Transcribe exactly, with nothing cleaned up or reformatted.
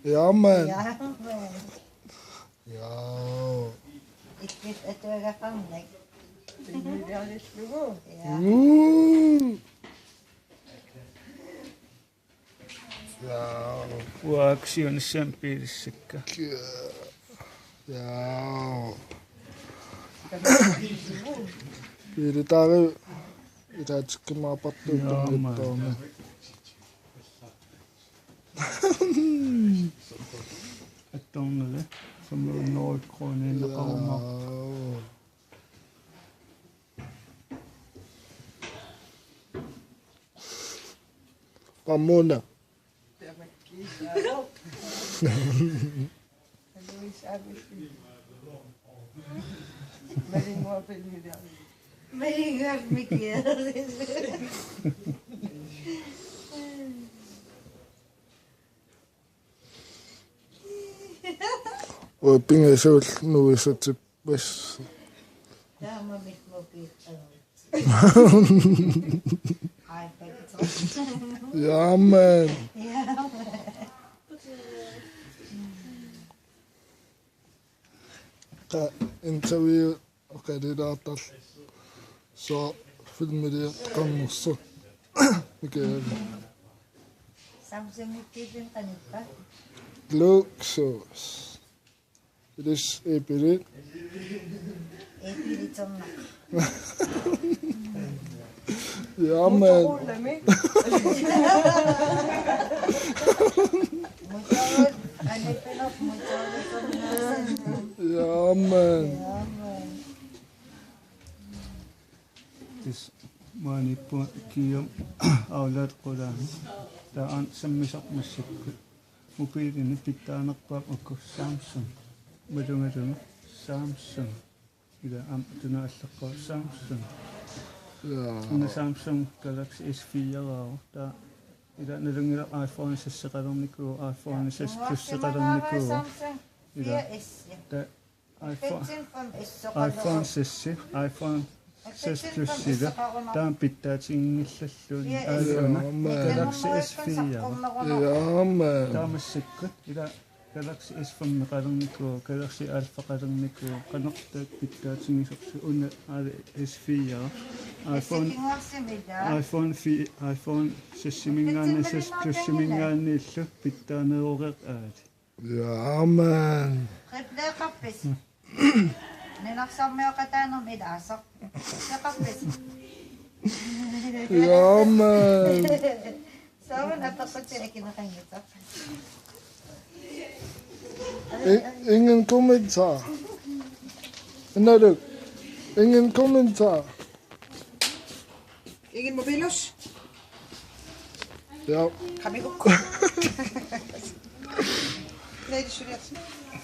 Ja, mand. Ja, men Ja. Illit atuagaqarnak. Pinniviarillugu. Ja. Mm. Ja. Uaksi unissam piilissakka. Ja. Piilitaari ilaatikkumaarparput. Ja, mand. Tunniuttaarmat. Attornera femhundrede kroner naqarumaarpoq. Ja. Qamuuna. Malinguaq Mikiel. Oi, pingajuat nuisatippassi. Taama mikmuki. Ai, pakitso. Ja, mand. Ja. Qa interview oqalulertarlugu. Så filmiliortarnersoq. Mikiel. Samsung Mikkiippin qanippa? Luksus. Ilissi iipilit? Iipiliternak. Ja, mand. Mutorut, anipineq mutorusornaasanna. Ja, mand. Ja, men Tassa maaniippunga Kiam aulaat qulaani. Taava aamma sammisaq massakkut. Mobiilinik pitsaanerpaaq uku Samsung. Malugalugu Samsung. Ila aamma tuna allaqqavoq Samsung. Ja. Una Samsung Galaxy S fire-raavoq. Taava ila nalunngilara iPhone seks-eqalernikuuvoq, iPhone seks Plus-eqalernikuuvoq. Samsung Ila. Fire S. Taava iPhone, Fitsin fem S. iPhone seks, iPhone seks Plus-ila. Taama pitsaatiginngillalluunniit. Aajuna Ja, mand. Galaxy S fire. Ja, mand. Taava massakkut ila Galaxy S fem-eqalernikuuvoq, Galaxy Alpha-qalernikuuvoq, qanortaaq pitsaatigisorsuuvoq, una aali S fire. iPhone, iPhone fi-, iPhone seks-iminngaanniit seks Plus-iminngaanniillu pitsaaneroreerit aali. Ja, mand. Qipleeqarpis. Nunarsuarmioqataanermi ilaasoq. Qipleeqarpis. Ja, mand. Sooruna apeqqutsit akineqanngitsoq. I-, ingen kommentar. Inaluk. Ingen kommentar. Ingen mobilos. Ja. Kamigukku. Lady Julius.